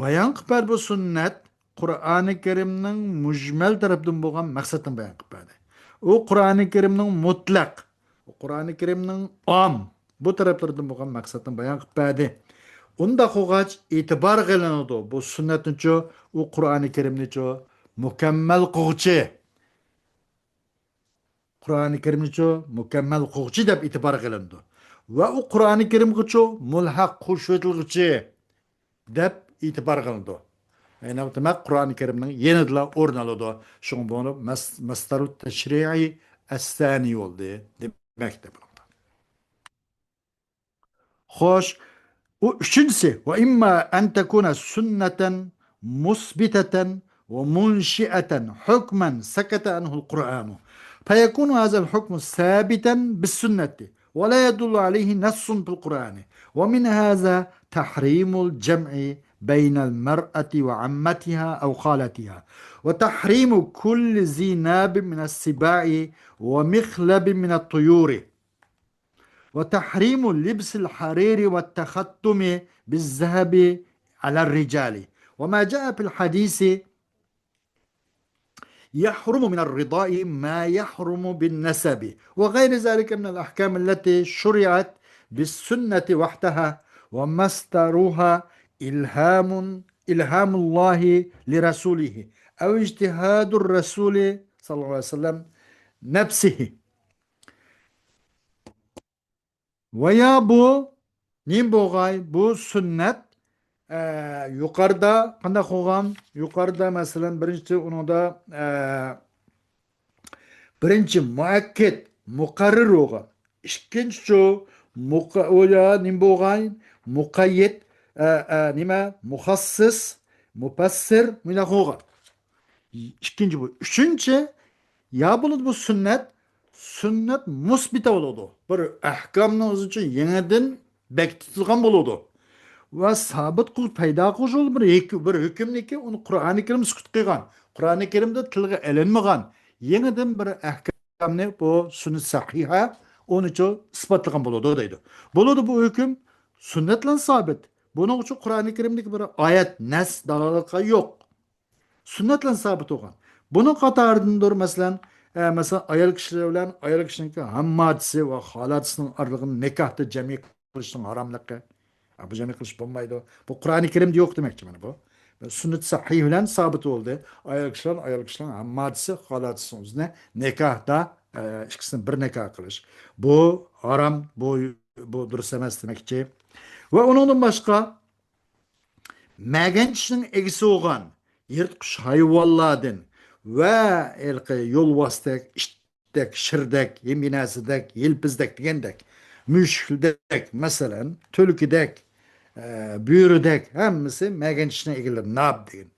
بايان قىلىپ بەردى بۇ سۈننەت قۇرئانى كەرىمنىڭ مۇجمەل تەرەپتىن بولغان مەقسەتنى بايان قىلىپ بەردى. ئۇ قۇرئانى كەرىمنىڭ مۇتلەق، ئۇ قۇرئانى كەرىمنىڭ ئام، بۇ تەرەپلىرىدىن بولغان مەقسەتنى بايان قىلىپ بەردى. ئۇنداق بولغاچ ئېتىبار قىلىنىدۇ، بۇ سۈننەتنىچۇ، ئۇ قۇرئانى كەرىمنىچۇ مۇكەممەل قىلغۇچى، قۇرئانى كەرىمنىچۇ مۇكەممەل قىلغۇچى دەپ ئېتىبار قىلىنىدۇ. ۋە ئۇ قۇرئانى كەرىمغىچۇ مۇلھەق، قوشۇۋېتىلغۇچى دەپ ئېتىبار قىلىنىدۇ. يەنى دېمەك، قۇرئانى كەرىمنىڭ يېنىدىلا ئورۇن ئالىدۇ. شۇڭا بۇنى مەس-، مەسدەرۇ تەشرىئى ئەسسانى بولدى دېمەكتە بۇنىڭدا. خوش، ئۇ ئۈچىنچىسى، وإما أن تكون سنة مثبتة ومنشئة حكما سكت عنه القرآن، فيكون هذا الحكم ثابتا بالسنة، ولا يدل عليه نص في القرآن، ومن هذا تحريم الجمع بين المرأة وعمتها أو خالتها، وتحريم كل ذي ناب من السباع ومخلب من الطيور. وتحريم لبس الحرير والتختم بالذهب على الرجال، وما جاء في الحديث يحرم من الرضاع ما يحرم بالنسب، وغير ذلك من الأحكام التي شرعت بالسنة وحدها، ومصدرها إلهام، إلهام الله لرسوله، أو اجتهاد الرسول صلى الله عليه وسلم نفسه. ۋە يا بۇ نېمە بولغاي؟ بۇ سۈننەت، ئە، يۇقىرىدا قانداق قىلغان؟ يۇقىرىدا، مەسىلەن، بىرىنچى ئۇنىڭدا، ئە، بىرىنچى مۇئەككەد، مۇقەررەر بولغان. ئىككىنچىچۇ، مۇقە-، ئۇ يا نېمە بولغان؟ مۇقەييەت، ئە، ئە، نېمە؟ مۇخەسسىس، مۇپەسسىر، مۇنداق بولغان. ئىككىنچى بۇ. ئۈچىنچى، يا بولىدۇ بۇ سۈننەت، سۈننەت مۇسبىتە بولىدۇ. بىر ئەھكامنى ئۆزىچە يېڭىدىن بېكىتىدىغان بولىدۇ. ۋە سابىت قىلىش، پەيدا قىلىش يولى بىر ھېك-، بىر ھۆكۈمنىكى، ئۇنى قۇرئانى كەرىم سۈكۈت قىلغان. قۇرئانى كەرىمدە تىلغا ئېلىنمىغان يېڭىدىن بىر ئەھكامنى بۇ سۈننەت سەھىھە ئۇنىچۇ ئىسپاتلىغان بولىدۇ دەيدۇ. بولىدۇ بۇ ھۆكۈم سۈننەت بىلەن سابىت. بۇنىڭ ئۈچۈن قۇرئانى كەرىمدىكى بىر ئايەت، نەس، دالالەت يوق. سۈننەت بىلەن سابىت بولغان. بۇنىڭ قاتارىدىندۇر، مەسىلەن، ئە، مەسىلەن، ئايال كىشىلەر بىلەن ئايال كىشىنىڭكى ھاممادىسى ۋە خالادىسىنىڭ ئارىلىقىنى نىكاھتا جەمئىي قىلىشنىڭ ھاراملىقى. ئە، بۇ جەمئىي قىلىش بولمايدۇ. بۇ قۇرئانى كەرىمدە يوق دېمەكچى مانا بۇ. سۈننەت سەھىھ بىلەن سابىت بولدى. ئايال كىشىلەر، ئايال كىشىنىڭ ھاممادىسى، خالادىسىنىڭ ئۆزىنى نىكاھتا، ئە، ئىككىسىنى بىر نىكاھ قىلىش. بۇ ھارام، بۇ، بۇ دۇرۇس ئەمەس دېمەكچى. ۋە ئۇنىڭدىن باشقا، مەگەنچىشنىڭ ئىگىسى بولغان يىرتقۇچ ھايۋانلاردىن ۋە ھېلىقى يولۋاستەك، ئىتتەك، شىردەك، ھىمىنەسىدەك، يىلپىزدەك دېگەندەك، مۈشۈكدەك، مەسىلەن، تۈلكىدەك، ئە، بۆرىدەك، ھەممىسى مەگەنچىشنىڭ ئىگىلىرى ناب دېگەن.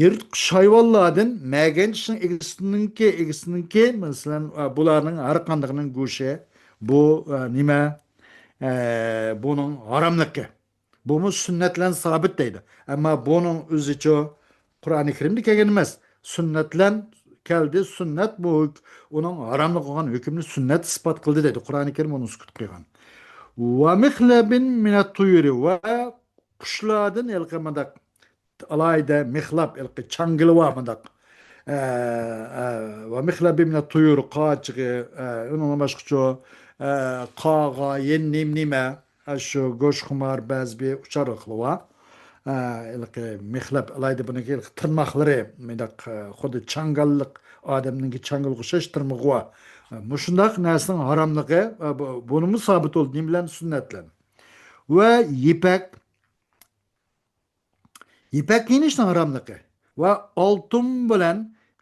يىرتقۇچ ھايۋانلاردىن مەگەنچىشنىڭ ئىگىسىنىڭكى، ئىگىسىنىڭكى، مەسىلەن، ئە، بۇلارنىڭ ھەر قاندىقىنىڭ گۆشى، بۇ، ئە، نېمە، ئە، بۇنىڭ ھاراملىقى. بۇمۇ سۈننەت بىلەن سابىت دەيدۇ. ئەمما بۇنىڭ ئۆزىچۇ قۇرئانى كەرىمدە كەلگەن ئەمەس. سۈننەت بىلەن كەلدى، سۈننەت بۇ ھۆك-، ئۇنىڭ ھاراملىق بولغان ھۆكۈمنى سۈننەت ئىسپات قىلدى دەيدۇ. قۇرئانى كەرىم ئۇنى سۈكۈت قىلغان. ۋە مىخلەبىن مىنەت تۇيۇرى، ۋە قۇشلاردىن ھېلىقى مۇنداق ئالاھىدە مىخلاب، ھېلىقى چاڭگىلى بار مۇنداق. ئە، ئە، ۋە مىخلەبىن مىنەت تۇيۇر، قاچىغى، ئە، ئۇنىڭدىن باشقىچۇ، ئە، قاغا، يەنە نېمە نېمە. ئە، شۇ گۆشخۇمار بەزى بىر ئۇچارلىقلار بار. ئە، ھېلىقى مىخلەپ ئالاھىدە بۇنىڭكى ھېلىقى تىرماقلىرى، مۇنداق، ئە، خۇددى چاڭگاللىق، ئادەمنىڭكى چاڭگىلىغا ئوخشاش تىرمىقى بار. ئە، مۇشۇنداق نەرسىنىڭ ھاراملىقى، ئە، بۇ، بۇنىمۇ سابىت بولدى. نېمە بىلەن؟ سۈننەت بىلەن. ۋە يىپەك، يىپەك كىيىنىشنىڭ ھاراملىقى ۋە ئالتۇن بىلەن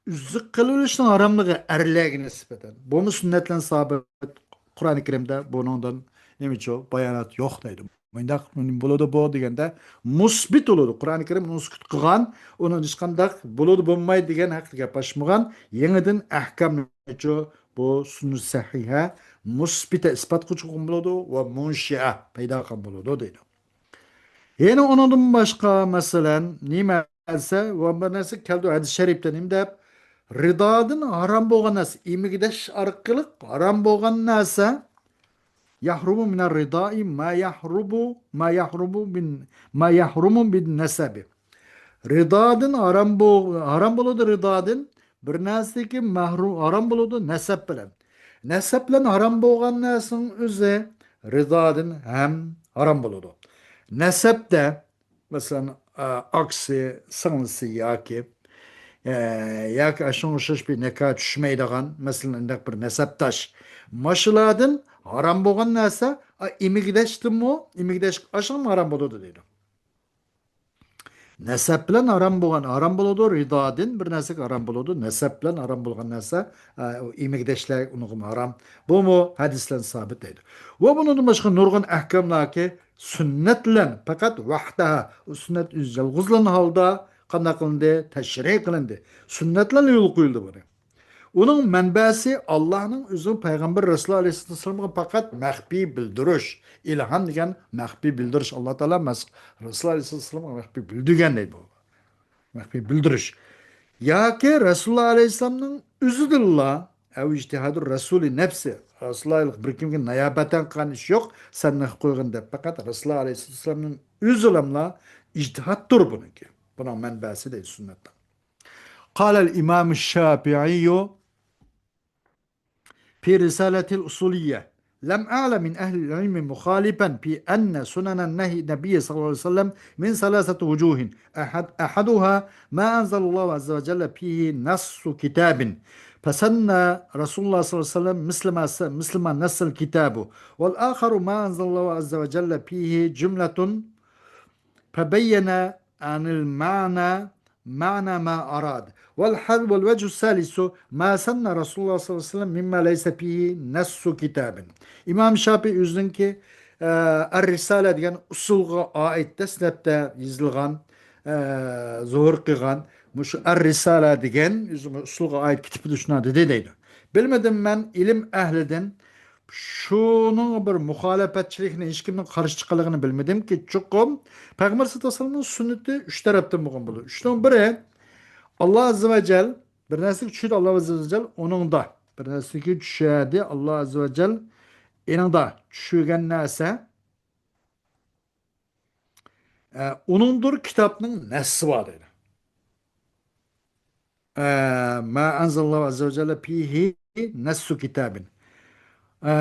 ئۈزۈك قىلىۋېلىشنىڭ ھاراملىقى ئەرلەرگە نىسبەتەن. بۇمۇ سۈننەت بىلەن سابىت. قۇرئانى كەرىمدە بۇنىڭدىن نېمىچۇ بايانات يوق دەيدۇ. مۇنداق بولىدۇ بۇ دېگەندە مۇسبىت بولىدۇ. قۇرئانى كەرىم ئۇنى سۈكۈت قىلغان، ئۇنى ھېچقانداق بولىدۇ بولمايدۇ دېگەن ھەقتە گەپ ئاچمىغان. يېڭىدىن ئەھكامنىچۇ بۇ سۈننەت سەھىھە مۇسبىتە ئىسپات قىلغۇچى بولىدۇ ۋە مۇنشىئە پەيدا قىلغان بولىدۇ دەيدۇ. يەنە ئۇنىڭدىن باشقا، مەسىلەن، نېمە دېسە، ۋە بىر نەرسە كەلدى ھەدىس شەرىپتە نېمە دەپ، رىدادىن ھارام بولغان نەرسە، ئىمىگدەش ئارقىلىق ھارام بولغان نەرسە، يەھرۇمۇ مىنەر رىدائى ما يەھرۇمۇ، ما يەھرۇمۇ بىن، ما يەھرۇمۇ بىن نەسەبى. رىدادىن ھارام بو-، ھارام بولىدۇ رىدادىن. بىر نەرسىدىكى مەھرۇم، ھارام بولىدۇ نەسەب بىلەن. نەسەب بىلەن ھارام بولغان نەرسىنىڭ ئۆزى رىدادىن ھەم ھارام بولىدۇ. نەسەبتە، مەسىلەن، ئا، ئاكىسى، سىڭلىسى ياكى، ئە، ياكى ئاشۇنىڭغا ئوخشاش بىر نىكاھ چۈشمەيدىغان، مەسىلەن، ئۇنداق بىر نەسەبداش. ماشۇلاردىن ھارام بولغان نەرسە، ئا، ئىمىگدەشتىنمۇ، ئىمىگدەش ئاشۇنىڭمۇ ھارام بولىدۇ دەيدۇ. نەسەب بىلەن ھارام بولغان، ھارام بولىدۇ، رىدادىن بىر نەرسىگە ھارام بولىدۇ. نەسەب بىلەن ھارام بولغان نەرسە، ئە، ئۇ ئىمىگدەشلەر ئۇنىڭغىمۇ ھارام. بۇمۇ ھەدىس بىلەن سابىت دەيدۇ. ۋە بۇنىڭدىن باشقا نۇرغۇن ئەھكاملاركى سۈننەت بىلەن پەقەت ۋەھدەھا، ئۇ سۈننەت ئۆزى يالغۇزلىنىش ھالدا قانداق قىلىندى؟ تەشرىئ قىلىندى. سۈننەت بىلەن يولغا قويۇلدى بۇنى. ئۇنىڭ مەنبەسى ئاللاھنىڭ ئۆزىنىڭ پەيغەمبەر رەسۇلى ئەلەيھىسسالامغا پەقەت مەخپىي بىلدۈرۈش. ئىلھام دېگەن مەخپىي بىلدۈرۈش. ئاللا تائالا مەس-، رەسۇلى ئەلەيھىسسالامغا مەخپىي بىلدۈرگەن دەيدۇ. مەخپىي بىلدۈرۈش. ياكى رەسۇلى ئەلەيھىسسالامنىڭ ئۆزىدىنلا، ئەۋ ئىجتىھادۇ رەسۇلى نەپسى، رەسۇلۇللاھ بىر كىمگە نايابەتەن قىلغان ئىش يوق، سەن نەق قويغىن دەپ، پەقەت رەسۇلۇللاھ ئەلەيھىسسالامنىڭ ئۆزىلەملا ئىجتىھادتۇر بۇنىڭكى. بۇنىڭ مەنبەسى دەيدۇ سۈننەتنىڭ. قال الإمام الشافعي في رسالة الأصولية: لم أعلم من أهل العلم مخالفا في أن سنن النهي النبي صلى الله عليه وسلم من ثلاثة وجوه. أحد، أحدها ما أنزل الله عز وجل فيه نص كتاب، فسن رسول الله صلى الله عليه وسلم مثل ما س-، مثل ما نص الكتاب، والآخر ما أنزل الله عز وجل فيه جملة فبين عن المعنى معنى ما أراد. والحل، والوجه الثالث ما سن رسول الله صلى الله عليه وسلم مما ليس فيه نص كتاب. ئىمام شافىئى ئۆزىنىڭكى، ئە، ئەر رىسالە دېگەن ئۇسۇلغا ئائىت دەسلەپتە يېزىلغان، ئە، زۇھۇر قىلغان مۇشۇ ئەر رىسالە دېگەن ئۆزى ئۇسۇلغا ئائىت كىتابىدا شۇنداق دېدى دەيدۇ. بىلمىدىم مەن ئىلىم ئەھلىدىن شۇنىڭ بىر مۇخالىپەتچىلىكىنى، ھېچكىمنىڭ قارشى چىققانلىقىنى بىلمىدىمكى، چوقۇم پەيغەمبەر سەللەللاھۇ ئەلەيھى ۋەسەللەمنىڭ سۈننىتى ئۈچ تەرەپتىن بولغان بولىدۇ. شۇنىڭ بىرى، ئاللا ئەززە ۋە جەل بىر نەرسىگە چۈشىدى، ئاللا ئەززە ۋە جەل ئۇنىڭدا. بىر نەرسىگە چۈشەدى، ئاللا ئەززە ۋە جەل ئېنىڭدا چۈشۈرگەن نەرسە، ئە، ئۇنىڭدۇر كىتابنىڭ نەسسى بار دەيدۇ. ئە، ما ئەنزەللەھۇ ئەززە ۋە جەللە فىھى نەسسۇ كىتابىن. ئە،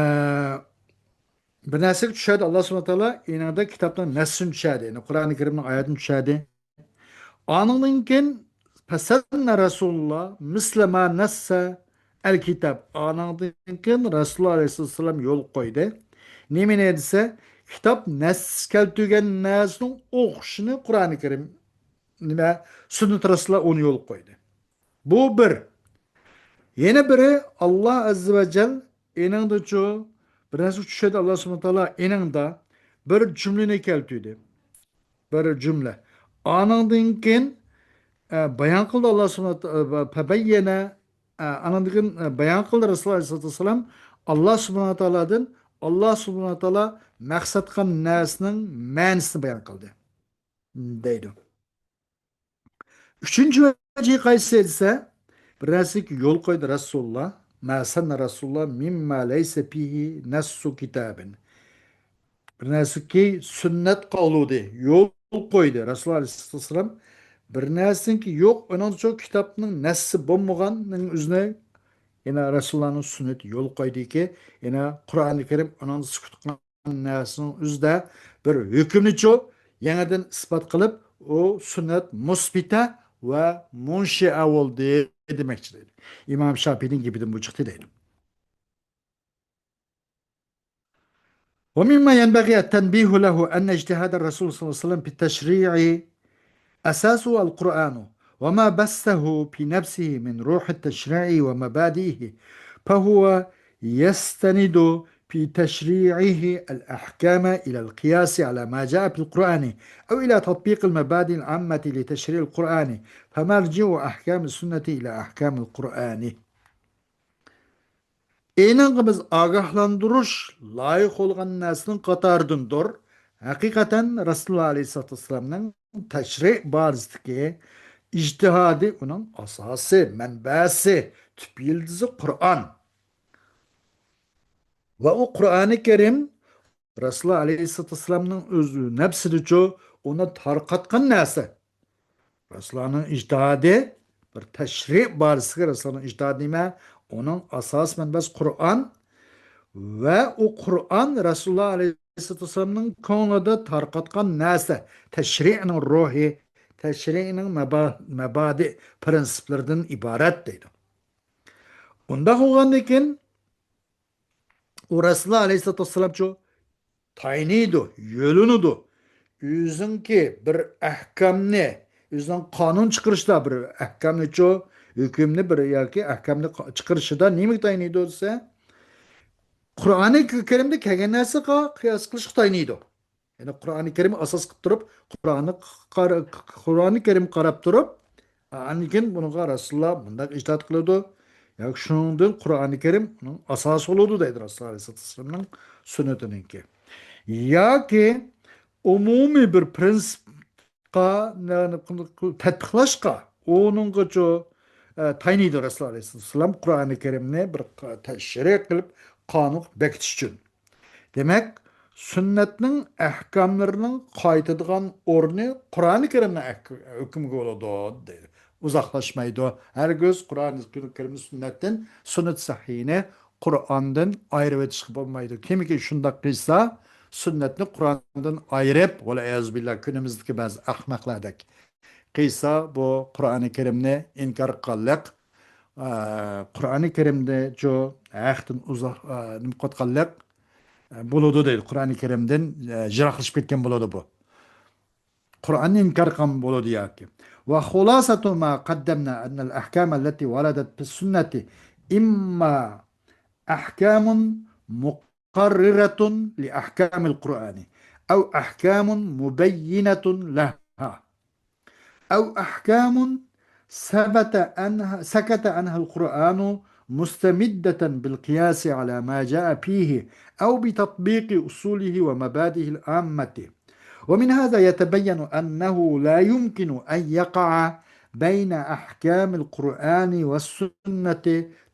بىر نەرسىگە چۈشەدى ئاللا سۇبھانەھۇ ۋە تائالا، ئېنىڭدا كىتابنىڭ نەسسىنى چۈشەدى، يەنى قۇرئانى كەرىمنىڭ ئايەتىنى چۈشەدى. ئانىڭدىن كېيىن، فەسەننە رەسۇلۇللا مىسلە ما نەسسە ئەل كىتاب. ئانىڭدىن كېيىن رەسۇلۇللا ئەلەيھىسسالام يول قويدى. نېمىنى دېسە، كىتاب نەس كەلتۈرگەن نەرسىنىڭ ئوخشىشىنى قۇرئانى كەرىم، نېمە، سۈننەت رەسۇلۇللا ئۇنى يول قويدى. بۇ بىر. يەنە بىرى، ئاللا ئەززە ۋە جەل ئېنىڭدىچۇ، بىر نەرسە چۈشەدى ئاللا سۇبھانەھۇ ۋە تائالا ئېنىڭدا بىر جۈملىنى كەلتۈردى. بىر جۈملە. ئانىڭدىن كېيىن، ئە، بايان قىلدى ئاللا سۇبھانەھۇ ۋە تائالا، ئە، پەبەييەنە، ئە، ئانىڭدىن كېيىن، ئە، بايان قىلدى رەسۇلۇللا ئەلەيھىسسالاتۇ ۋەسسالام ئاللا سۇبھانەھۇ ۋە تائالادىن، ئاللا سۇبھانەھۇ ۋە تائالا مەقسەت قىلغان نەرسىنىڭ مەنىسىنى بايان قىلدى، دەيدۇ. ئۈچىنچى ۋەجىھى قايسى دېسە، بىر نەرسىگە يول قويدى رەسۇلۇللا. ما سەننە رەسۇلۇللا مىمما لەيسە فىھى نەسسۇ كىتابىن. بىر نەرسىگە سۈننەت قالدۇردى، يول قويدى رەسۇلۇللا ئەلەيھىسسالام. بىر نەرسىنىڭكى يوق، ئۇنىڭدا شۇ كىتابنىڭ نەسسى بولمىغاننىڭ ئۆزىنى يەنە رەسۇلۇللانىڭ سۈننىتى يول قويدىكى، يەنە قۇرئانى كەرىم ئۇنىڭدا سۈكۈت قىلغان نەرسىنىڭ ئۆزىدە بىر ھۆكۈمنىچۇ يېڭىدىن ئىسپات قىلىپ، ئۇ سۈننەت مۇسبىتە ۋە مۇنشىئە بولدى دېمەكچى دەيدۇ. ئىمام شاپىئىنىڭ گېپىدىن بۇ چىقتى دەيدۇ. ومما ينبغي التنبيه له أن اجتهاد الرسول صلى الله عليه وسلم في التشريع أساسه القرآن، وما بثه في نفسه من روح التشريع ومبادئه، فهو يستند في تشريعه الأحكام إلى القياس على ما جاء في القرآن، أو إلى تطبيق المبادئ العامة لتشريع القرآن، فمرجع أحكام السنة إلى أحكام القرآن. ئېنىڭغا بىز ئاگاھلاندۇرۇش لايىق بولغان نەرسىنىڭ قاتارىدىندۇر. ھەقىقەتەن رەسۇلۇللا ئەلەيھىسسالاتۇ ۋەسسالامنىڭ تەشرىئ بارىسىدىكى ئىجتىھادى ئۇنىڭ ئاساسى، مەنبەسى، تۈپ يىلتىزى قۇرئان. ۋە ئۇ قۇرئانى كەرىم رەسۇلۇللا ئەلەيھىسسالاتۇ ۋەسسالامنىڭ ئۆز نەپسىدىچۇ ئۇنى تارقاتقان نەرسە. رەسۇلۇللانىڭ ئىجتىھادى، بىر تەشرىئ بارىسىدىكى رەسۇلۇللانىڭ ئىجتىھادى نېمە؟ ئۇنىڭ ئاساسىي مەنبەسى قۇرئان ۋە ئۇ قۇرئان رەسۇلۇللا ئەلەيھىسسالاتۇ ۋەسسالامنىڭ كۆڭلىدە تارقاتقان نەرسە، تەشرىئنىڭ روھى، تەشرىئنىڭ مەبا-، مەبادىئ، پىرىنسىپلىرىدىن ئىبارەت دەيدۇ. ئۇنداق بولغاندىن كېيىن، ئۇ رەسۇلۇللا ئەلەيھىسسالاتۇ ۋەسسالامچۇ تايىنىدۇ، يۆلىنىدۇ. ئۆزىنىڭكى بىر ئەھكامنى، ئۆزىنىڭ قانۇن چىقىرىشتا بىر ئەھكامنىچۇ، ھۆكۈمنى بىر ياكى ئەھكامنى قا-، چىقىرىشىدا نېمىگە تايىنىدۇ دېسە، قۇرئانى كەرىمدە كەلگەن نەرسىگە قىياس قىلىشقا تايىنىدۇ. يەنى قۇرئانى كەرىمگە ئاساس قىلىپ تۇرۇپ، قۇرئاننى قارا-، قۇرئانى كەرىمگە قاراپ تۇرۇپ، ئاندىن كېيىن بۇنىڭغا رەسۇلۇللا مۇنداق ئىجتىھات قىلىدۇ، ياكى شۇنىڭدىن قۇرئانى كەرىم ئۇنىڭ ئاساسى بولىدۇ دەيدۇ رەسۇلۇللا ئەلەيھىسسالاتۇ ۋەسسالامنىڭ سۈننىتىنىڭكى. ياكى ئومۇمىي بىر پرىنسىپقا، تەتبىقلاشقا، ئۇنىڭغىچۇ، ئە، تايىنىدۇ رەسۇلۇللا ئەلەيھىسسالام قۇرئانى كەرىمنى بىر ق-، تەشرىھ قىلىپ، قانۇن بېكىتىش ئۈچۈن. دېمەك، سۈننەتنىڭ ئەھكاملىرىنىڭ قايتىدىغان ئورنى قۇرئانى كەرىمنىڭ ئەھك-، ھۆكمىگە بولىدۇ، دەيدۇ. ئۇزاقلاشمايدۇ. ھەرگىز قۇرئانى كەرىمنى سۈننەتتىن، سۈننەت سەھىھنى قۇرئاندىن ئايرىۋېتىشقا بولمايدۇ. كىمكى شۇنداق قىلسا، سۈننەتنى قۇرئاندىن ئايرىپ، ۋەلئىيازۇبىللا، كۈنىمىزدىكى بەزى ئەخمەقلەردەك قىلسا، بۇ قۇرئانى كەرىمنى ئىنكار قىلغانلىق، ئە، قۇرئانى كەرىمنى شۇ ھەقتىن ئۇزاق، ئە، نېمە قىلىۋاتقانلىق، ئە، بولىدۇ دەيدۇ. قۇرئانى كەرىمدىن، ئە، يىراقلىشىپ كەتكەن بولىدۇ بۇ. قۇرئاننى ئىنكار قىلغان بولىدۇ ياكى. وخلاصة ما قدمنا أن الأحكام التي وردت في السنة إما أحكام مقررة لأحكام القرآن، أو أحكام مبينة لها، أو أحكام ثبت عنها، سكت عنها القرآن مستمدة بالقياس على ما جاء فيه، أو بتطبيق أصوله ومبادئه العامة. ومن هذا يتبين أنه لا يمكن أن يقع بين أحكام القرآن والسنة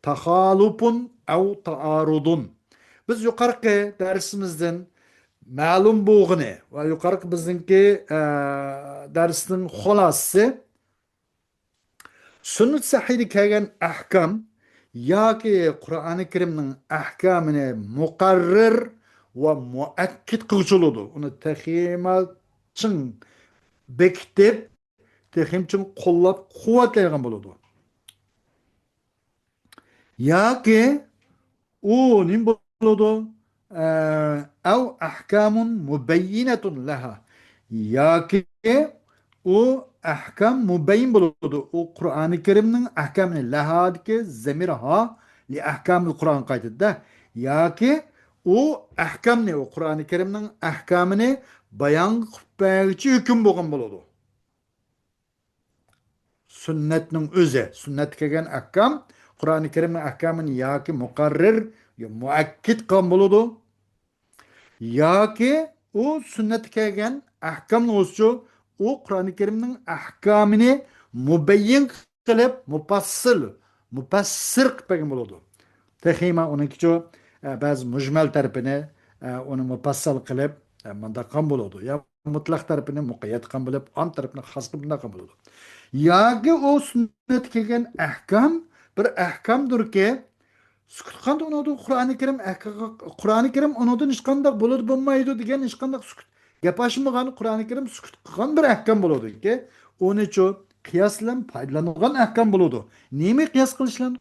تخالف أو تعارض. بىز يۇقىرىقى دەرسىمىزدىن مەلۇم بولغىنى ۋە يۇقىرىقى بىزنىڭكى، ئە، دەرسنىڭ خۇلاسىسى، سۈننەت سەھىھدە كەلگەن ئەھكام ياكى قۇرئانى كەرىمنىڭ ئەھكامىنى مۇقەررەر ۋە مۇئەككىد قىلغۇچى بولىدۇ. ئۇنى تېخىمۇ چىڭ بېكىتىپ، تېخىمۇ چىڭ قوللاپ قۇۋۋەتلەيدىغان بولىدۇ. ياكى ئۇ نېمە بولىدۇ؟ ئە، أو أحكام مبينة لها. ياكى ئۇ ئەھكام مۇبەييىن بولىدۇ. ئۇ قۇرئانى كەرىمنىڭ ئەھكامىنى، لەھادىكى زەمىر ھا لىئەھكامىل قۇرئان قايتىدۇ-دە. ياكى ئۇ ئەھكامنى، ئۇ قۇرئانى كەرىمنىڭ ئەھكامىنى بايان قىلىپ بەرگۈچى ھۆكۈم بولغان بولىدۇ. سۈننەتنىڭ ئۆزى، سۈننەتتە كەلگەن ئەھكام، قۇرئانى كەرىمنىڭ ئەھكامىنى ياكى مۇقەررەر، يا مۇئەككىد قىلغان بولىدۇ، ياكى ئۇ سۈننەتتە كەلگەن ئەھكامنىڭ ئۆزىچۇ، ئۇ قۇرئانى كەرىمنىڭ ئەھكامىنى مۇبەييىن قىلىپ، مۇپەسسىل، مۇپەسسىر قىلىپ بەرگەن بولىدۇ. تېخىمۇ ئۇنىڭكىچۇ، ئە، بەزى مۇجمەل تەرىپىنى، ئە، ئۇنى مۇپەسسەل قىلىپ، ئە، مۇنداق قىلغان بولىدۇ. يا مۇتلەق تەرىپىنى مۇقەييەت قىلغان بولۇپ، ئام تەرىپىنى خاس قىلىپ مۇنداق قىلغان بولىدۇ. ياكى ئۇ سۈننەتتە كەلگەن ئەھكام بىر ئەھكامدۇركى، سۈكۈت قىلغاندا ئۇنىڭدىن قۇرئانى كەرىم ئەھكا-، قۇرئانى كەرىم ئۇنىڭدىن ھېچقانداق بولىدۇ بولمايدۇ دېگەن ھېچقانداق سۈكۈت، گەپ ئاچمىغان، قۇرئانى كەرىم سۈكۈت قىلغان بىر ئەھكام بولىدۇكى، ئۇنىچۇ قىياس بىلەن پايدىلانغان ئەھكام بولىدۇ. نېمە قىياس قىلىش بىلەن؟